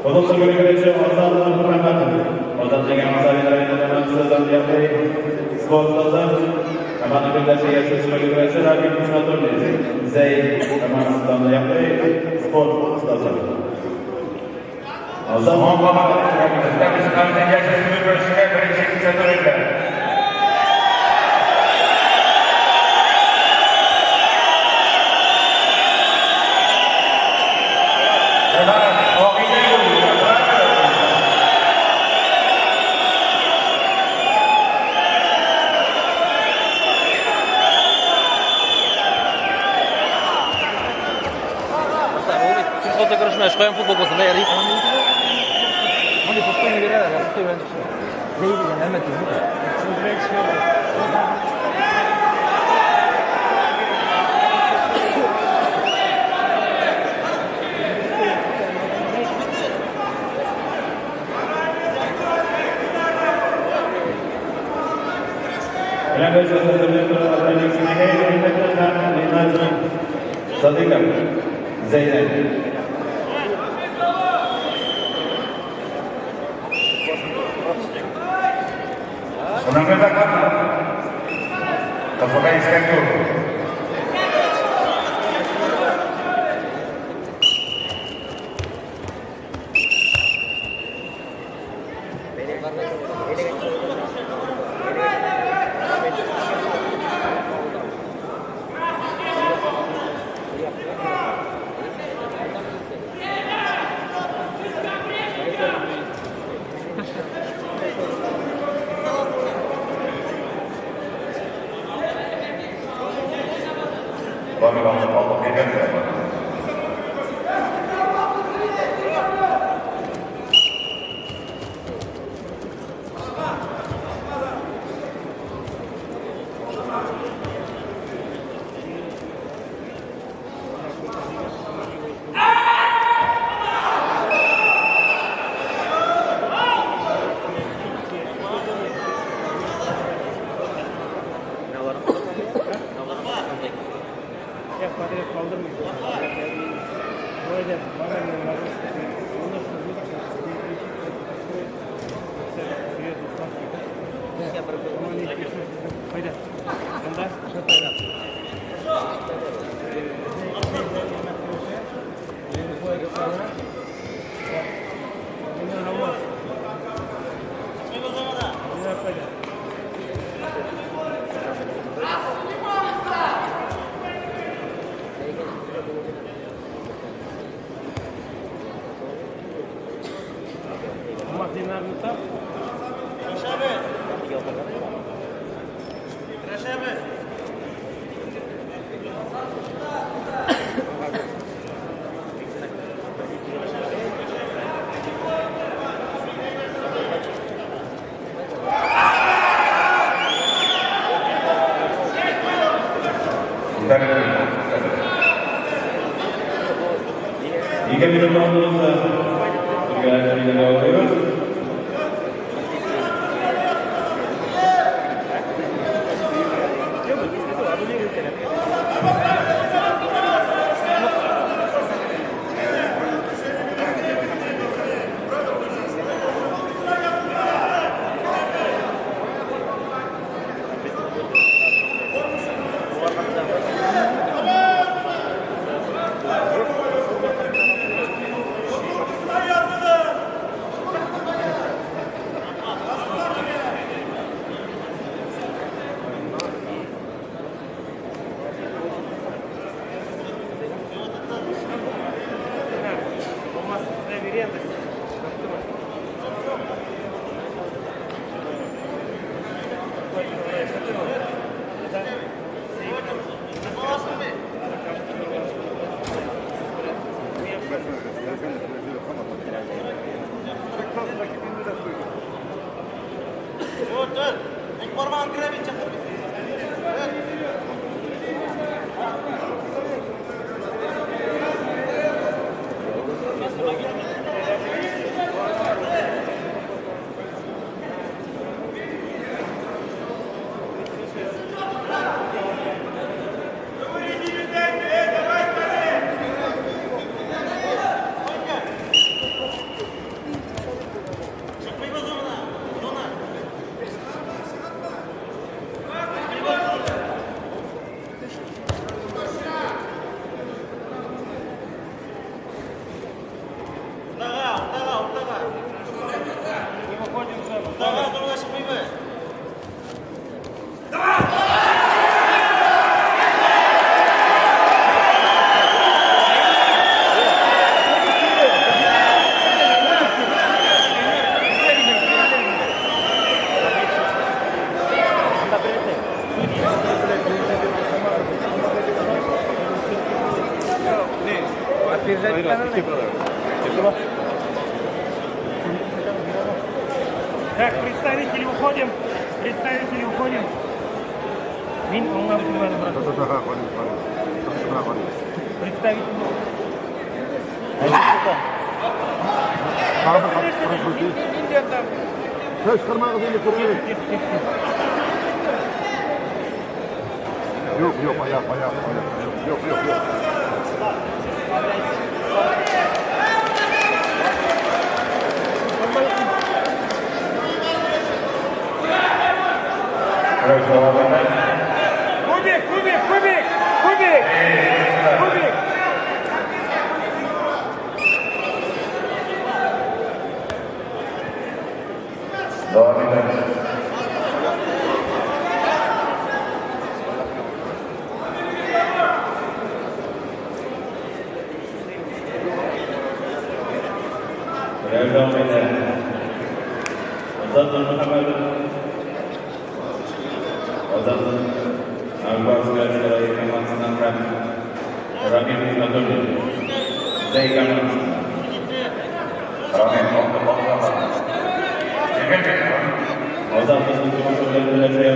Кызыл көрәшче Азат Нурмөхәммәтов. Азат җиңгән Масавин районы командасы данлыклы спорт остазы. Команда көндәше яшүсмер көрәшче Рабит Нисматуллин. Зәй командасы данлыклы спорт остазы. Азат Үзбәкстанда яшүсмер көрәшчегә беренче кисәтү бирелә. Кагыйдә буенча, правила буенча. Сельхозда көрәшмә, каян футбол булсын, да, ярый. Мондый пустой не бирәләр, я пустой белән Зәй дигән Әлмәт дигән. Садыков, Зәйнәп. Шуның закон. Кызылга искәртү. Камил алып килгән. Ике минут алдымызда. Бергә алıyoruz. Так, представители уходим. Представители уходим. Представители. Yok yok ayak ayak ayak yok yok yok. Кубик, кубик, кубик, кубик, кубик. Devam ederiz. Devam eder. Azad Muhammed. Azad Abbas Garsara Kamasından Ramil Adonai. Zey Kamas. Ramil Azad Ramil Adonai.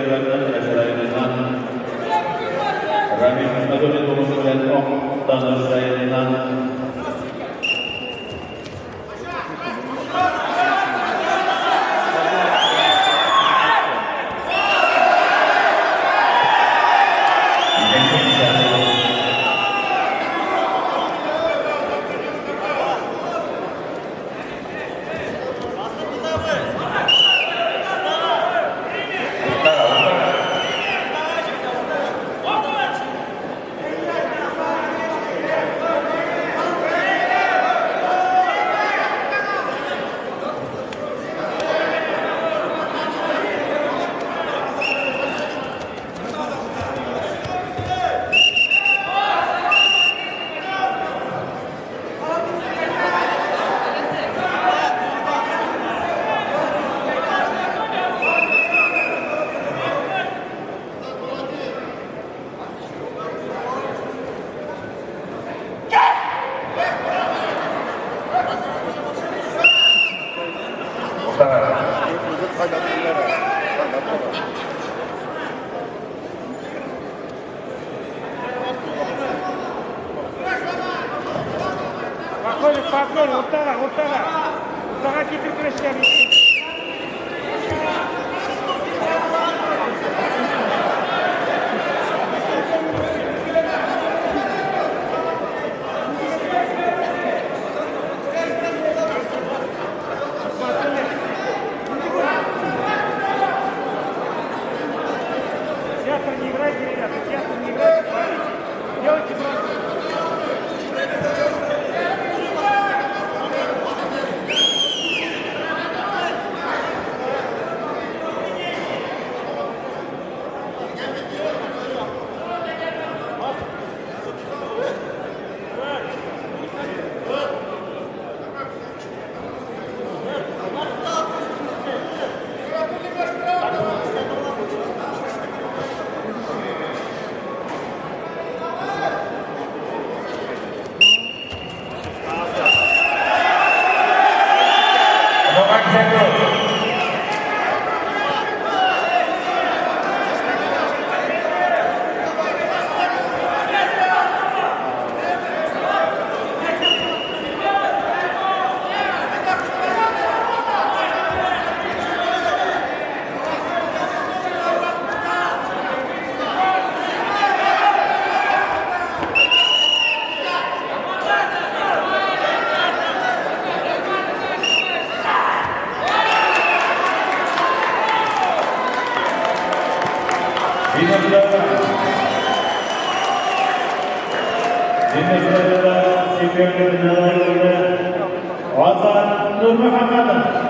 Спокойно, спокойно, уртага, уртага. Уртага китеп көрәшкә. Театр не играйте, ребята, театр не играйте. Делайте просто. Azad Nurmuhammadov.